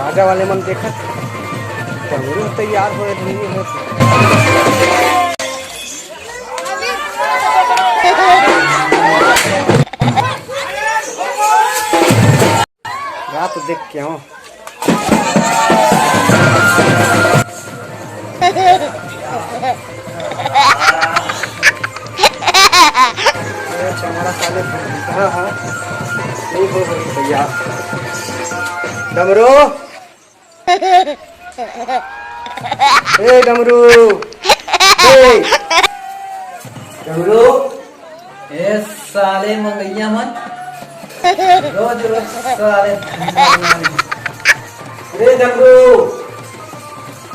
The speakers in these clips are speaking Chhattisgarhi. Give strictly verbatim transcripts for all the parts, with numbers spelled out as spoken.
बाजा वाले मन देखत, डमरू तैयार होए, धुनी होत। रात देख के हो। अरे चमड़ा साले, हाँ, हाँ। नहीं हो भाई भैया। डमरू। ए डमरू। ए। डमरू। ए साले मंगैया मन, रोज रोज साले। अरे डमरू।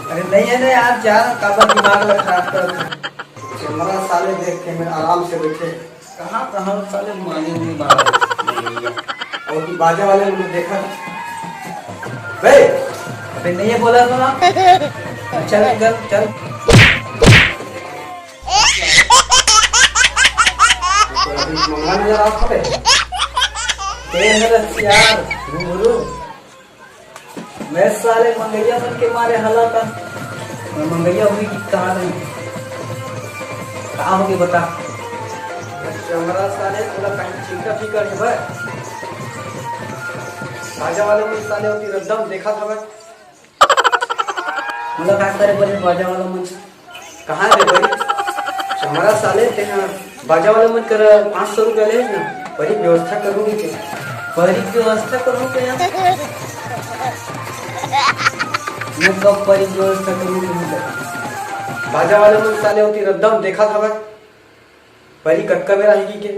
अरे नहीं है ना यार, जा ना, काबर दिमाग ला खराब करत है। कैमरा साले देख के मैं आराम से बैठे। कहाँ कहाँ साले माने नहीं बाबा। और तू बाजा वाले मुझे देखा। बे। अबे नहीं है बोला तो ना। चल चल चल। तो अभी मंगला नजर आ खड़े। तेरे मेरा यार, घुंघरू। मैं साले मंगैया मन के मारे हला का। मैं मंगैया हुई कि कहाँ रही? कहाँ होगे बता? चमड़ा साले, तोला कहीं चिंता फिकर है बे? बाजा वाले मन साले होती रद्दम देखा था बे। मुलाकात करे बोले बाजा वाला मन। कहाँ रे बड़ी? हमारा साले तेना बाजा वाला मन कर पाँच सौ रुपया ले ना, परी व्यवस्था करूँगी के। परी व्यवस्था करूँगी के यार? मैं कब परी व्यवस्था करूँगी? बाजा वाला मन साले होती रद्दम देखा था बे। परी कतका बेरा आही के?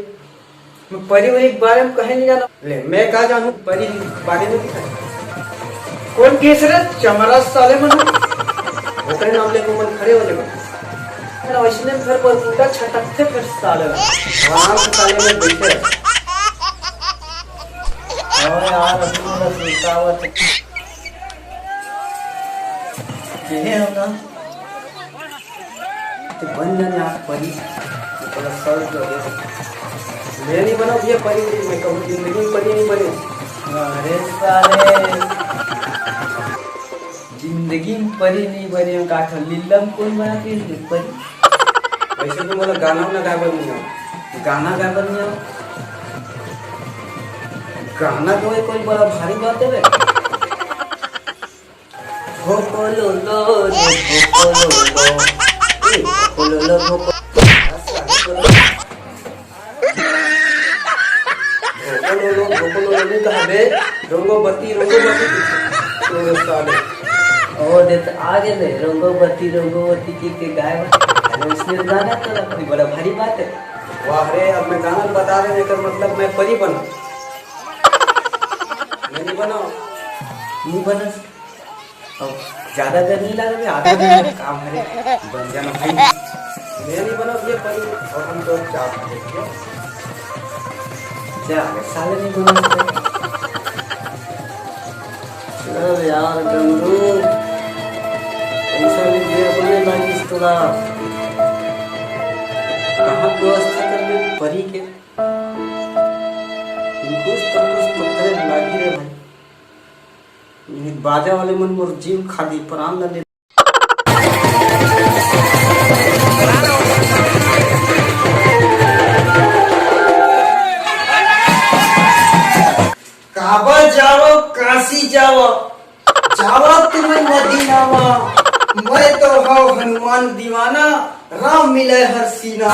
मैं परी वरी के बारे में कहे नहीं जाना। ले, मैं का जानू परी बारे में भी कहे। कौन केस रे? चमरा साले मन। ओकरे नाम ले को मन खड़े हो जाबे। अरे वैसने घर पर उल्टा छटकते फिर साले। आराम से साले में बैठे। और यार, अपना बस उल्टा हुआ तो। ये है ना? तो बन जाने आप परी, तो थोड़ा सर जो है। मैं नहीं बना भैया परी, मैं कहूँ जिंदगी में परी नहीं बने। अरे साले, जिंदगी में परी नहीं बने, का था लीलम कौन बना के परी? वैसे तो मतलब गाना वाना गाए बर नहीं आओ। गाना गाए बर नहीं आओ? गाना तो कोई बड़ा भारी बात है बे। भोकलो लो रे, भोकलो लो। ए, भोकलो लो, भोकलो। भोकलो लो, भोकलो लो, नहीं कहा बे। रंगोबती, रंगोबती। तोरे साले। ओ, दे तो आ गेले, रंगोबती, रंगोबती की के गाय बा। अरे, उसने गाना तो रखी, बड़ा भारी बात है। वाह रे, अब मैं गाना बता रहे, एकर मतलब मैं परी बना। मैं नहीं बना। नहीं बना। अब ज्यादा देर नहीं लगा, आधा घंटा काम है, बन जाना भाई। मैं नहीं बना ये परी, और हम तो चार देखिए। क्या है, साले नहीं बना सकते। चल यार गंगू, पैसा भी दे अपने लागिस तोला। कहाँ व्यवस्था कर ले परी के? कुछ तो, कुछ तो करे लागी रे भाई। ये बाजा वाले मन मोर जीव खा दी, प्राण ला ले। काबर जावो काशी जावो, जावो तुम्हें मदीना मा, मैं तो हव हनुमान दीवाना। राम मिले हर सीना।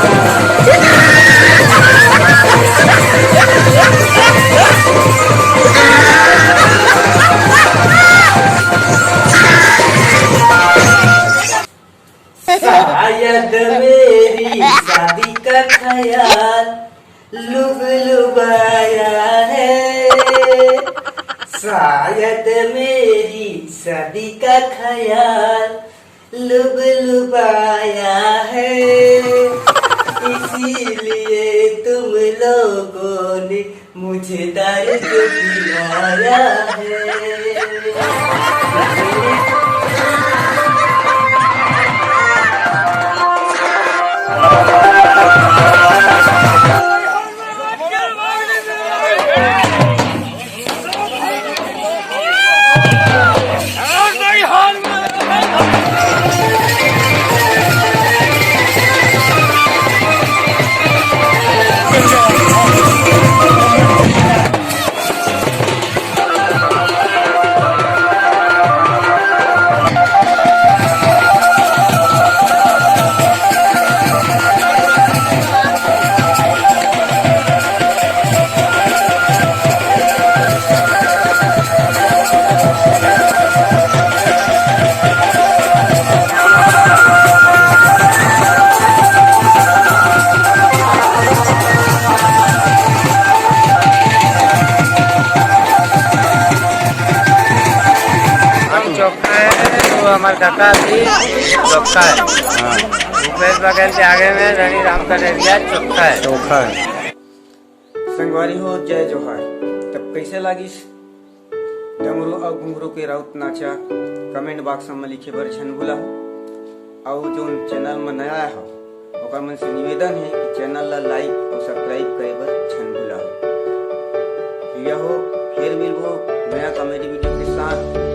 शायद मेरी शादी का ख्याल लुभ लुभाया है, शायद मेरी शादी का ख्याल लुभ लुभाया है, इसीलिए तुम लोगों ने मुझे दर्द पिलाया है। हम चोखा है, वो हमार काका थी, चोखा है। हाँ। भूपेश बघेल के आगे में धनी राम करेरिया चोखा है। चोखा है। संगवारी हो, जय जोहार। तब कैसे लागिस डमरू अउ घुंघरू के राउत नाचा? कमेंट बॉक्स में लिखे बर झन भूला। अउ जोन चैनल में नया आया हो, ओकर मन से निवेदन है कि चैनल ला लाइक अउ सब्सक्राइब करे बर झन भूला। यहो, फिर मिलबो नया कॉमेडी वीडियो के साथ।